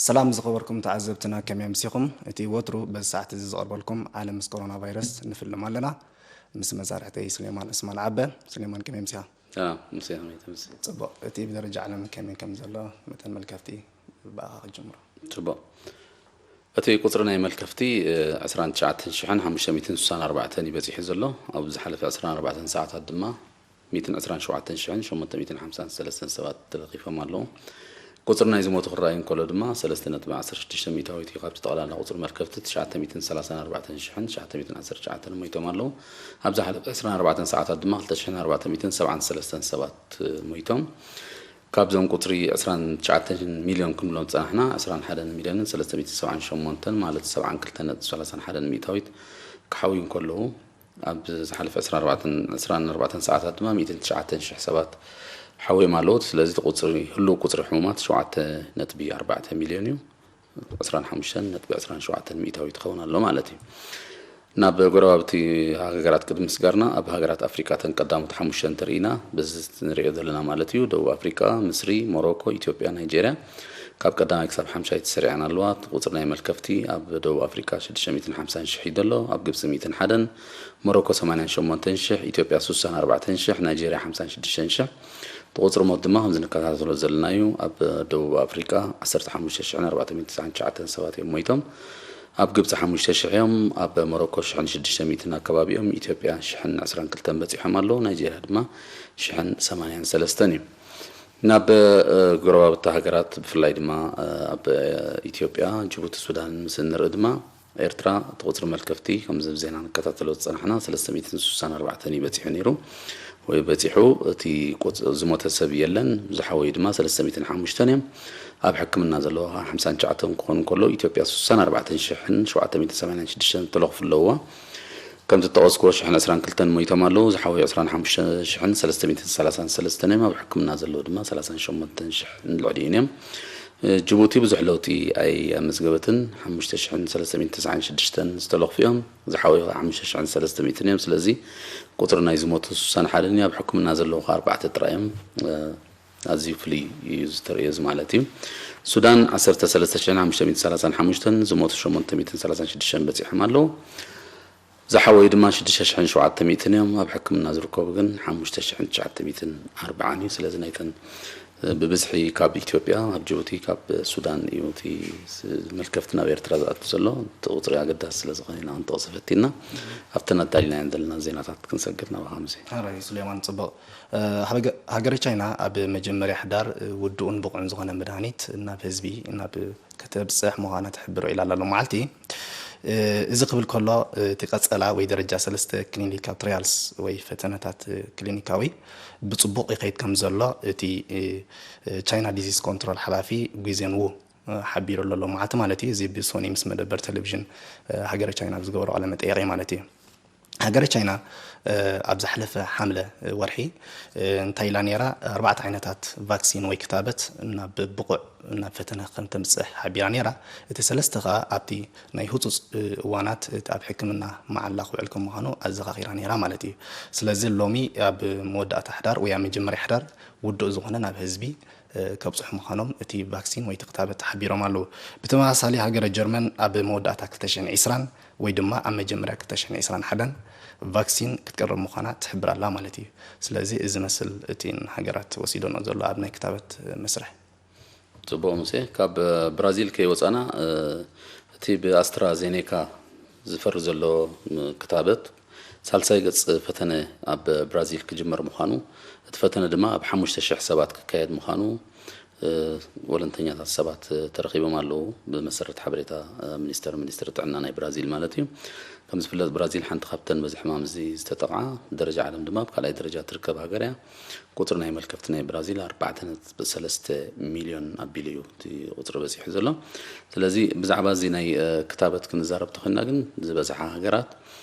ሰላም ዝኸበርኩም ተዓዘብትና፣ ከመይ ኣምሲኹም? እቲ ወትሩ በዚ ሰዓት እዚ ዝቐርበልኩም ዓለም ምስ ኮሮና ቫይረስ ንፍልም ኣለና። ምስ መሳርሕተይ ስሌማን ዑስማን ዓበ። ስሌማን፣ ከመይ ኣምሲኻ? ሰላም፣ ምስ ከመይ ተምሲ? ጽቡቕ። እቲ ብደረጃ ዓለም ከመይ ከም ዘሎ መጠን መልከፍቲ ብኣኻ ክጅምሮ። ጽቡቕ። እቲ ቁጽሪ ናይ መልከፍቲ፣ እ፣ ዕስራን ትሽዓተን ሽሕን ሓሙሽተ ሚእትን ስሳን ኣርባዕተን እዩ በጺሑ ዘሎ። ኣብ ዝሓለፈ ዕስራን ኣርባዕተን ሰዓታት ድማ ሚእትን ዕስራን ሸውዓተን ሽሕን ሸሞንተ ሚእትን ሓምሳን ሰለስተን ሰባት ተለኺፎም ኣለዉ። ቁጽሪ ናይ ዝሞቱ ክረኣዩ እንከሎ ድማ ሰለስተ ነጥቢ ዓሰርተ ሽዱሽተ ሚእታዊት እዩ። ካብቲ ጠቕላላ ቁጽሪ መልከፍቲ ትሽዓተ ሚእትን ሰላሳን ኣርባዕተን ሽሕን ትሽዓተ ሚእትን ዓሰርተ ትሽዓተን ሞይቶም ኣለዉ። ኣብ ዝሓለፈ ዕስራን ኣርባዕተን ሰዓታት ድማ ክልተ ሽሕን ኣርባዕተ ሚእትን ሰብዓን ሰለስተን ሰባት፣ እ፣ ሞይቶም። ካብዞም ቁጽሪ ዕስራን ትሽዓተን ሚልዮን ክንብሎም ዝጸናሕና፣ ዕስራን ሓደን ሚልዮንን ሰለስተ ሚእትን ሰብዓን ሸሞንተን፣ ማለት ሰብዓን ክልተን ነጥቢ ሰላሳን ሓደን ሚእታዊት ክሓውዩ እንከለዉ፣ ኣብ ዝሓለፈ ዕስራን ኣርባዕተን፣ ዕስራን ኣርባዕተን ሰዓታት ድማ ሚእትን ትሽዓተን ሽሕ ሰባት ሓውዮም ኣለዉ። ስለዚ እቲ ቁጽሪ፣ ህሉው ቁጽሪ ሕሙማት ሸውዓተ ነጥቢ ኣርባዕተ ሚልዮን እዩ። ዕስራን ሓሙሽተን ነጥቢ ዕስራን ሸውዓተን ሚእታዊት ይኸውን ኣሎ ማለት እዩ። ናብ ጎረባብቲ ሃገራት ቅድሚ ምስጋርና፣ ኣብ ሃገራት ኣፍሪቃ እተን ቀዳሞት ሓሙሽተ እንተርኢና፣ በዚ ንሪኦ ዘለና ማለት እዩ፣ ደቡብ ኣፍሪቃ፣ ምስሪ፣ ሞሮኮ፣ ኢትዮጵያ፣ ናይጄርያ ካብ ቀዳማይ ክሳብ ሓምሻይ ተሰሪዐን ኣለዋ። እቲ ቁጽሪ ናይ መልከፍቲ ኣብ ደቡብ ኣፍሪቃ ሽዱሽተ ሚእትን ሓምሳን ሽሕ እዩ ዘሎ፣ ኣብ ግብጺ ሚእትን ሓደን፣ ሞሮኮ ሰማንያን ሸሞንተን ሽሕ፣ ኢትዮጵያ ስሳን ኣርባዕተን ሽሕ፣ ናይጄርያ ሓምሳን ሽዱሽተን ሽሕ። እቲ ቁጽሪ ሞት ድማ ከምዚ ንከታተሎ ዘለና እዩ። ኣብ ደቡብ ኣፍሪቃ ዓሰርተ ሓሙሽተ ሽሕን ኣርባዕተ ሚእትን ትስዓን ትሽዓተን ሰባት እዮም ሞይቶም። ኣብ ግብጺ ሓሙሽተ ሽሕ እዮም፣ ኣብ ሞሮኮ ሽሕን ሽዱሽተ ሚእትን ኣከባቢ እዮም፣ ኢትዮጵያ ሽሕን ዕስራን ክልተን በጺሖም ኣለዉ፣ ናይጄርያ ድማ ሽሕን ሰማንያን ሰለስተን እዩ። ናብ፣ እ፣ ጎረባብቲ ሃገራት ብፍላይ ድማ፣ እ፣ ኣብ ኢትዮጵያ፣ ጅቡቲ፣ ሱዳን ምስ እንርኢ ድማ ኤርትራ እቲ ቁጽሪ መልከፍቲ ከምዚ ኣብ ዜና ንከታተሎ ዝጸናሕና ሰለስተ ሚእትን ስሳን ኣርባዕተን እዩ በጺሑ ነይሩ ወይ በጺሑ። እቲ ቁጽ-፣ ዝሞተ ሰብ የለን፣ ዝሓወዩ ድማ ሰለስተ ሚእትን ሓሙሽተን እዮም። ኣብ ሕክምና ዘለዉ ከኣ ሓምሳን ትሽዓተን ክኾኑ እንከለዉ፣ ኢትዮጵያ ስሳን ኣርባዕተን ሽሕን ሸውዓተ ሚእትን ሰማንያን ሽዱሽተን ተለኽፉ ኣለውዋ። ከምቲ ዝጠቐስክዎ ሽሕን ዕስራን ክልተን ሞይቶም ኣለዉ፣ ዝሓወዩ ዕስራን ሓሙሽተ ሽሕን ሰለስተ ሚእትን ሰላሳን ሰለስተን እዮም። ኣብ ሕክምና ዘለዉ ድማ ሰላሳን ሸሞንተን ሽሕ ንልዕሊኡን እዮም። እ፣ ጅቡቲ ብዙሕ ለውጢ ኣየመዝገበትን፣ ሓሙሽተ ሽሕን ሰለስተ ሚእትን ተስዓን ሽዱሽተን ዝተለኽፉ እዮም፣ ዝሓወዩ ሓሙሽተ ሽሕን ሰለስተ ሚእትን እዮም። ስለዚ ቁጽሪ ናይ ዝሞቱ ስሳን ሓደን እዩ፣ ኣብ ሕክምና ዘለዉ ከኣ ኣርባዕተ ጥራይ እዮም። እ፣ ኣዝዩ ፍሉይ እዩ ዝተርእዮ እዚ ማለት እዩ። ሱዳን ዓሰርተ ሰለስተ ሽሕን ሓሙሽተ ሚእትን ሰላሳን ሓሙሽተን፣ ዝሞቱ ሸሞንተ ሚእትን ሰላሳን ሽዱሽተን በጺሖም ኣለዉ። ዝሓወዩ ድማ ሽዱሽተ ሽሕን ሸውዓተ ሚእትን እዮም። ኣብ ሕክምና ዝርከቡ ግን ሓሙሽተ ሽሕን ትሽዓተ ሚእትን ኣርባዓን እዩ። ስለዚ ናይተን፣ እ፣ ብብዝሒ ካብ ኢትዮጵያ፣ ኣብ ጅቡቲ፣ ካብ ሱዳን እዩ እቲ ስ-፣ መልከፍቲ ናብ ኤርትራ ዝኣቱ ዘሎ። እቲ ቁጽሪ ኣገዳሲ ስለ ዝኾነ ኢና ክንጠቕሶ ፈቲና። ኣብተን ኣዳሊናየን ዘለና ዜናታት ክንሰግር ናባኻ፣ ሙሴ። ሕራይ ሱሌማን፣ ጽቡቕ። እ፣ ሃገ-፣ ሃገረ ቻይና ኣብ መጀመርያ ሕዳር፣ እ፣ ውዱእን ብቑዕን ዝኾነ መድሃኒት ናብ ህዝቢ፣ ናብ ከተብጽሕ ምዃና ትሕብር ዒላ ኣሎ መዓልቲ። እ፣ እዚ ክብል ከሎ፣ እቲ ቀጸላ ወይ ደረጃ ሰለስተ ክሊኒካል ትራያልስ ወይ ፈተነታት ክሊኒካዊ ብጽቡቕ ይኸይድ ከም ዘሎ እቲ፣ እ፣ ቻይና ዲዚዝ ኮንትሮል ሓላፊ ጉዜን ዉ፣ እ፣ ሓቢሩ ኣሎ ሎማዓልቲ ማለት እዩ። እዚ ብሶኒ ምስ መደበር ቴሌቪዥን፣ እ፣ ሃገረ ቻይና ብዝገበሮ ቃለ መጠየቕ እዩ ማለት እዩ። ሃገረ ቻይና፣ እ፣ ኣብ ዝሓለፈ ሓምለ ወርሒ፣ እ፣ እንታይ ኢላ ነይራ? ኣርባዕተ ዓይነታት ቫክሲን ወይ ክታበት ናብ ብቑዕ ናብ ፈተነ ከም ተምጽእ ሓቢራ ነይራ። እቲ ሰለስተ ከኣ ኣብቲ ናይ ህጹጽ፣ እ፣ እዋናት እቲ ኣብ ሕክምና መዓላ ክውዕል ከም ምዃኑ ኣዘኻኺራ ነይራ ማለት እዩ። ስለዚ ሎሚ ኣብ መወዳእታ ሕዳር ወይ ኣብ መጀመርያ ሕዳር ውዱእ ዝኾነ ናብ ህዝቢ፣ እ፣ ከብጽሑ ምዃኖም እቲ ቫክሲን ወይ እቲ ክታበት ሓቢሮም ኣለዉ። ብተመሳሳሊ ሃገረ ጀርመን ኣብ መወዳእታ ክልተ ሽሕን ዕስራን ወይ ድማ ኣብ መጀመርያ ክልተ ሽሕን ዕስራን ሓደን ቫክሲን ክትቀርብ ምዃና ትሕብር ኣላ ማለት እዩ። ስለዚ እዚ መስል እቲን ሃገራት ወሲዶንኦ ዘሎ ኣብ ናይ ክታበት መስርሕ። ጽቡቕ ሙሴ፣ ካብ ብራዚል ከይወጻና፣ እ፣ እቲ ብኣስትራዜኔካ ዝፈሪ ዘሎ፣ ም፣ ክታበት ሳልሳይ ገጽ ፈተነ ኣብ ብራዚል ክጅመር ምዃኑ፣ እቲ ፈተነ ድማ ኣብ ሓሙሽተ ሽሕ ሰባት ክካየድ ምዃኑ፣ እ፣ ወለንተኛታት ሰባት፣ እ፣ ተረኺቦም ኣለዉ፣ ብመሰረት ሓበሬታ፣ እ፣ ሚኒስተር፣ ሚኒስትሪ ጥዕና ናይ ብራዚል ማለት እዩ። ከም ዝፍለጥ ብራዚል ሓንቲ ካብተን በዚ ሕማም እዚ ዝተጠቕዓ፣ ብደረጃ ዓለም ድማ ኣብ ካልኣይ ደረጃ ትርከብ ሃገር እያ። ቁጽሪ ናይ መልከፍቲ ናይ ብራዚል ኣርባዕተ ነጥቢ ሰለስተ ሚልዮን ኣቢሉ እዩ እቲ ቁጽሪ በጺሑ ዘሎ። ስለዚ ብዛዕባ እዚ ናይ፣ እ፣ ክታበት ክንዛረብ ተኾይንና ግን ዝበዝሓ ሃገራት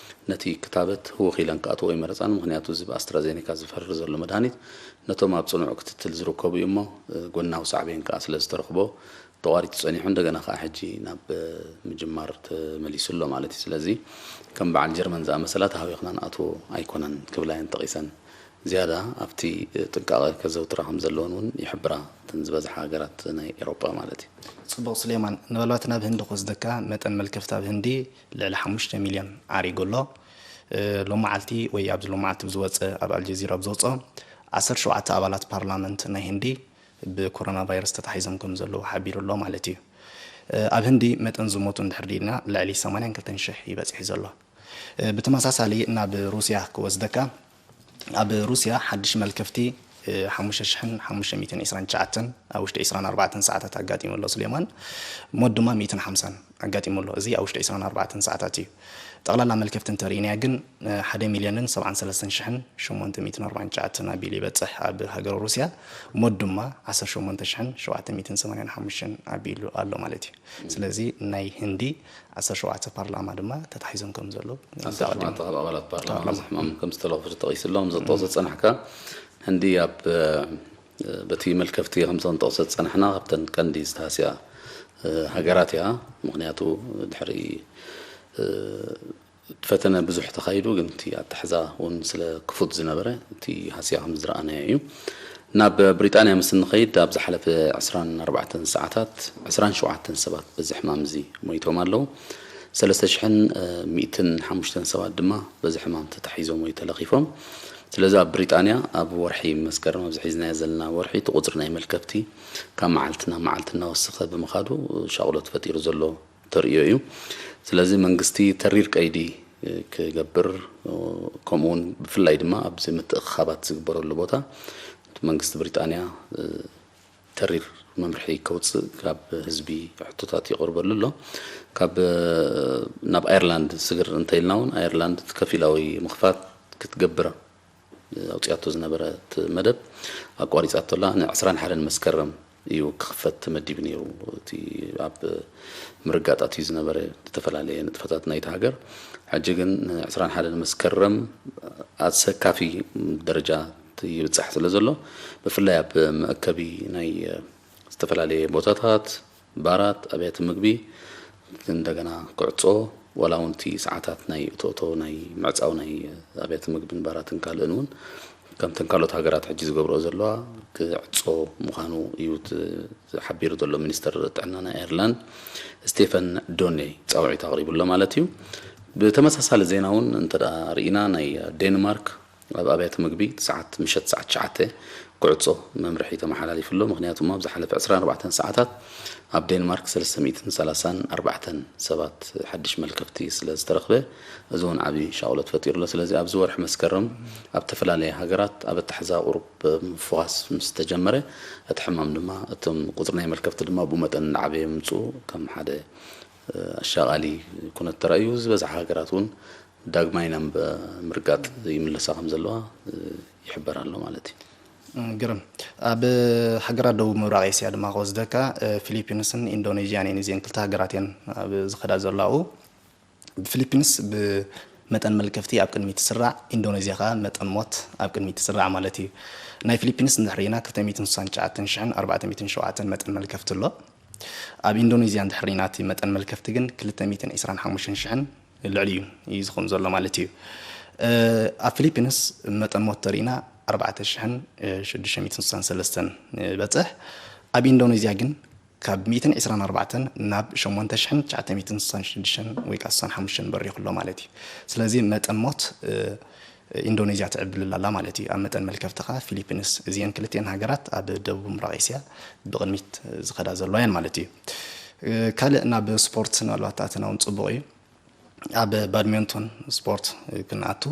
ነቲ ክታበት ህውኽ ኢለን ክኣትዎ ይመረጻን። ምኽንያቱ እዚ ብኣስትራዜኔካ ዝፈሪ ዘሎ መድሃኒት ነቶም ኣብ ጽኑዕ ክትትል ዝርከቡ እዩ እሞ፣ እ፣ ጎናዊ ሳዕቤን ከኣ ስለ ዝተረኽቦ ተቋሪጹ ጸኒሑ እንደገና ከኣ ሕጂ ናብ፣ እ፣ ምጅማር ተመሊሱ ኣሎ ማለት እዩ። ስለዚ ከም በዓል ጀርመን ዝኣመሰላ ተሃዊኽና ንኣትዎ ኣይኮነን ክብላ እየን ጠቒሰን። ዝያዳ ኣብቲ ጥንቃቐ ከዘውትራ ከም ዘለወን እውን ይሕብራ፣ እተን ዝበዝሓ ሃገራት ናይ ኤውሮጳ ማለት እዩ። ጽቡቕ፣ ስሌማን፣ ንባልባት ናብ ህንዲ ክወስደካ። መጠን መልከፍቲ ኣብ ህንዲ ልዕሊ ሓሙሽተ ሚልዮን ዓሪጉ ኣሎ። እ፣ ሎመዓልቲ ወይ ኣብዚ ሎመዓልቲ ብዝወጸ፣ ኣብ ኣልጀዚራ ብዝወጸ፣ ዓሰርተ ሸውዓተ ኣባላት ፓርላመንት ናይ ህንዲ ብኮሮና ቫይረስ ተታሒዞም ከም ዘለዉ ሓቢሩ ኣሎ ማለት እዩ። እ፣ ኣብ ህንዲ መጠን ዝሞቱ እንድሕር ዲና ልዕሊ ሰማንያን ክልተን ሽሕ ይበጽሕ ዘሎ። እ፣ ብተመሳሳሊ ናብ ሩስያ ክወስደካ። ኣብ ሩስያ ሓድሽ መልከፍቲ፣ እ፣ ሓሙሽተ ሽሕን ሓሙሽተ ሚእትን ዕስራን ትሽዓተን ኣብ ውሽጢ ዕስራን ኣርባዕተን ሰዓታት ኣጋጢሙ ኣሎ፣ ስሌማን። ሞት ድማ ሚእትን ሓምሳን ኣጋጢሙ ኣሎ። እዚ ኣብ ውሽጢ ዕስራን ኣርባዕተን ሰዓታት እዩ። ጠቕላላ መልከፍቲ እንተርኢናያ ግን፣ እ፣ ሓደ ሚልዮንን ሰብዓን ሰለስተን ሽሕን ሸሞንተ ሚእትን ኣርባዓን ትሽዓተን ኣቢሉ ይበጽሕ ኣብ ሃገረ ሩስያ። ሞት ድማ ዓሰርተ ሸሞንተ ሽሕን ሸውዓተ ሚእትን ሰማንያን ሓሙሽተን ኣቢሉ ኣሎ ማለት እዩ። ስለዚ ናይ ህንዲ ዓሰርተ ሸውዓተ ፓርላማ ድማ ተታሒዞም ከም ዘለዉ ዓሰርተ ሸውዓተ ካብ ኣባላት ፓርላማ ፓርላማ። እዚ ሕማም ከም ዝተለኽፉ ተጠቒሱ ኣሎ። ዘጠቕሶ ዝጸናሕካ ህንዲ ኣብ፣ እ፣ በቲ መልከፍቲ ከም ዝተንጠቕሶ ዝጸናሕና ካብተን ቀንዲ ዝተሃስያ፣ እ፣ ሃገራት እያ። ምኽንያቱ ድሕሪ፣ እ፣ ፈተነ ብዙሕ ተኻይዱ፣ ግን እቲ ኣተሕዛ እውን ስለ ክፉት ዝነበረ እቲ ሃስያ ከም ዝረኣናዮ እዩ። ናብ ብሪጣንያ ምስ እንኸይድ ኣብ ዝሓለፈ ዕስራን ኣርባዕተን ሰዓታት ዕስራን ሸውዓተን ሰባት በዚ ሕማም እዚ ሞይቶም ኣለዉ። ሰለስተ ሽሕን ሚእትን ሓሙሽተን ሰባት ድማ በዚ ሕማም ተታሒዞም ወይ ተለኺፎም። ስለዚ ኣብ ብሪጣንያ ኣብ ወርሒ መስከረም፣ ኣብዚ ሒዝናዮ ዘለና ወርሒ፣ እቲ ቁጽሪ ናይ መልከፍቲ ካብ መዓልቲ ናብ መዓልቲ እናወሰኸ ብምኻዱ ሻቕሎት ፈጢሩ ዘሎ ተርእዮ እዩ። ስለዚ መንግስቲ ተሪር ቀይዲ ክገብር፣ ከምኡ እውን ብፍላይ ድማ ኣብዚ ምትእኽኻባት ዝግበረሉ ቦታ መንግስቲ ብሪጣንያ ተሪር መምርሒ ከውፅእ ካብ ህዝቢ ሕቶታት ይቐርበሉ ኣሎ። ካብ፣ ናብ ኣየርላንድ ስግር እንተኢልና እውን ኣየርላንድ ከፊላዊ ምኽፋት ክትገብር ኣውፅኣቶ ዝነበረት መደብ ኣቋሪፃቶ ኣላ። ንዕስራን ሓደን መስከረም እዩ ክኽፈት ተመዲቡ ነይሩ። እቲ ኣብ ምርጋጣት እዩ ዝነበረ ዝተፈላለየ ንጥፈታት ናይቲ ሃገር። ሕጂ ግን ዕስራን ሓደን መስከረም ኣሰካፊ ደረጃ ይብጻሕ ስለ ዘሎ፣ ብፍላይ ኣብ መእከቢ ናይ ዝተፈላለየ ቦታታት፣ ባራት፣ ኣብያተ ምግቢ እንደገና ክዕጾ፣ ዋላ እውን እቲ ሰዓታት ናይ እቶእቶ ናይ ምዕጻው ናይ ኣብያተ ምግብን ባራትን ካልእን እውን ከምተን ካልኦት ሃገራት ሕጂ ዝገብርኦ ዘለዋ ክዕጾ ምዃኑ እዩ ት-፣ ሓቢሩ ዘሎ ሚኒስተር ጥዕና ናይ ኣየርላንድ ስቴፈን ዶኔ ጻውዒት ኣቕሪቡ ኣሎ ማለት እዩ። ብተመሳሳሊ ዜና እውን እንተ ደኣ ርኢና ናይ ዴንማርክ ኣብ ኣብያተ ምግቢ ሰዓት፣ ምሸት ሰዓት ትሽዓተ ክዕጾ መምርሒ ተመሓላሊፉ ኣሎ። ምኽንያቱ እሞ ኣብ ዝሓለፈ ዕስራን ኣርባዕተን ሰዓታት ኣብ ዴንማርክ ሰለስተ ሚእትን ሰላሳን ኣርባዕተን ሰባት ሓድሽ መልከፍቲ ስለ ዝተረኽበ፣ እዚ እውን ዓቢ ሻቕሎት ፈጢሩ ኣሎ። ስለዚ ኣብዚ ወርሒ መስከረም ኣብ ዝተፈላለየ ሃገራት ኣብ ኣተሓሕዛ ቁሩብ ምፍዃስ ምስ ተጀመረ፣ እቲ ሕማም ድማ፣ እቶም ቁጽሪ ናይ መልከፍቲ ድማ ብኡ መጠን እናዓበየ ምምጽኡ ከም ሓደ፣ እ፣ ኣሻቓሊ ኩነት ተራእዩ። ዝበዝሓ ሃገራት እውን ዳግማይ ናብ ምርጋጥ ይምለሳ ከም ዘለዋ፣ እ፣ ይሕበር ኣሎ ማለት እዩ። ግርም። ኣብ ሃገራት ደቡብ ምብራቕ ኤስያ ድማ ክወስደካ፣ እ፣ ፊሊፒንስን ኢንዶኔዥያን እየን። እዚአን ክልተ ሃገራት እየን ኣብ ዝኸዳ ዘለዋ። ብፊሊፒንስ ብመጠን መልከፍቲ ኣብ ቅድሚት ትስራዕ፣ ኢንዶኔዥያ ከኣ መጠን ሞት ኣብ ቅድሚት ትስራዕ ማለት እዩ። ናይ ፊሊፒንስ እንድሕር ርኢና ክልተ ሚእትን ስሳን ትሽዓተን ሽሕን ኣርባዕተ ሚእትን ሸውዓተን መጠን መልከፍቲ ኣሎ። ኣብ ኢንዶኔዥያ እንድሕር ርኢና እቲ መጠን መልከፍቲ ግን ክልተ ሚእትን ዕስራን ሓሙሽተን ሽሕን ልዕሊ እዩ፣ እዩ ዝኸውን ዘሎ ማለት እዩ። እ፣ ኣብ ፊሊፒንስ መጠን ሞት ተሪእና ኣርባዕተ ሽሕን ሽዱሽተ ሚእትን ስሳን ሰለስተን ይበጽሕ። ኣብ ኢንዶኔዥያ ግን ካብ ሚእትን ዕስራን ኣርባዕተን ናብ ሸሞንተ ሽሕን ትሽዓተ ሚእትን ስሳን ሽዱሽተን ወይ ከዓ ስሳን ሓሙሽተን በሪኹ ኣሎ ማለት እዩ። ስለዚ መጠን ሞት፣ እ፣ ኢንዶኔዥያ ትዕብልል ኣላ ማለት እዩ። ኣብ መጠን መልከፍቲ ከዓ ፊሊፒንስ። እዚአን ክልቲአን ሃገራት ኣብ ደቡብ ምብራቕ ኤስያ ብቕድሚት ዝኸዳ ዘለዋ እየን ማለት እዩ። እ፣ ካልእ ናብ ስፖርት ምናልባት ኣተና እውን ጽቡቕ እዩ። ኣብ ባድሚንቶን ስፖርት ክንኣቱ፣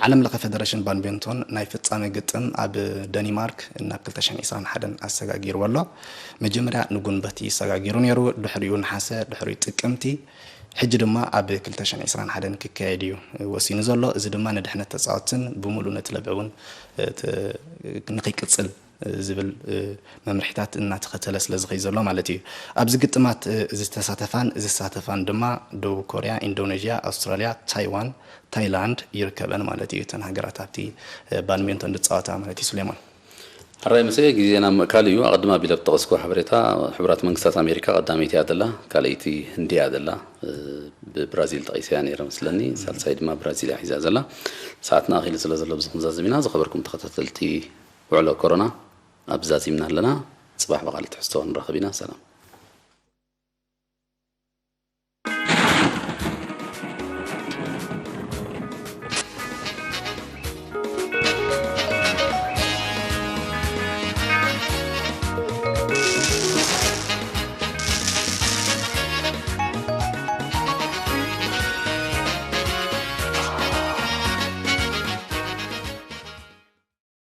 ዓለም ለኸ ፌደሬሽን ባድሚንቶን ናይ ፍጻመ ግጥም ኣብ ደኒማርክ ናብ ክልተ ሽሕን ዕስራን ሓደን ኣሰጋጊርዎ ኣሎ። መጀመርያ ንጉንበት ይሰጋጊሩ ነይሩ፣ ድሕሪኡ ነሓሰ፣ ድሕሪኡ ጥቅምቲ፣ ሕጂ ድማ ኣብ ክልተ ሽሕን ዕስራን ሓደን ክካየድ እዩ ወሲኑ ዘሎ። እዚ ድማ ንድሕነት ተጻወትን ብምሉእ ነቲ ለብዒ እውን፣ እ፣ ት-፣ ንኸይቅጽል ዝብል፣ እ፣ መምርሒታት እናተኸተለ ስለ ዝኸይ ዘሎ ማለት እዩ። ኣብዚ ግጥማት፣ እ፣ ዝተሳተፋን ዝሳተፋን ድማ ደቡብ ኮርያ፣ ኢንዶኔዥያ፣ ኣውስትራልያ፣ ታይዋን፣ ታይላንድ ይርከበን ማለት እዩ። እተን ሃገራት ኣብቲ፣ እ፣ ባድሚንቶን ዝፃወታ ማለት እዩ። ሱሌማን። ሕራይ መሰ ግዜና ምእካል እዩ። ኣቐድማ ቢለ ብጠቐስኩ ሓበሬታ ሕቡራት መንግስታት ኣሜሪካ ቀዳመይቲ እያ ዘላ፣ ካልኣይቲ ህንዲ እያ ዘላ። ብብራዚል ጠቒሰያ ነይረ መስለኒ፣ ሳልሳይ ድማ ብራዚል እያ ሒዛ ዘላ። ሰዓትና ኣኺሉ ስለ ዘሎ ብዙ ክንዛዝም ኢና። ዝኸበርኩም ተኸታተልቲ ውዕሎ ኮሮና ኣብ ዛዚምና ኣለና። ጽባሕ ብኻልእ ትሕዝቶ ንራኸብ ኢና። ሰላም።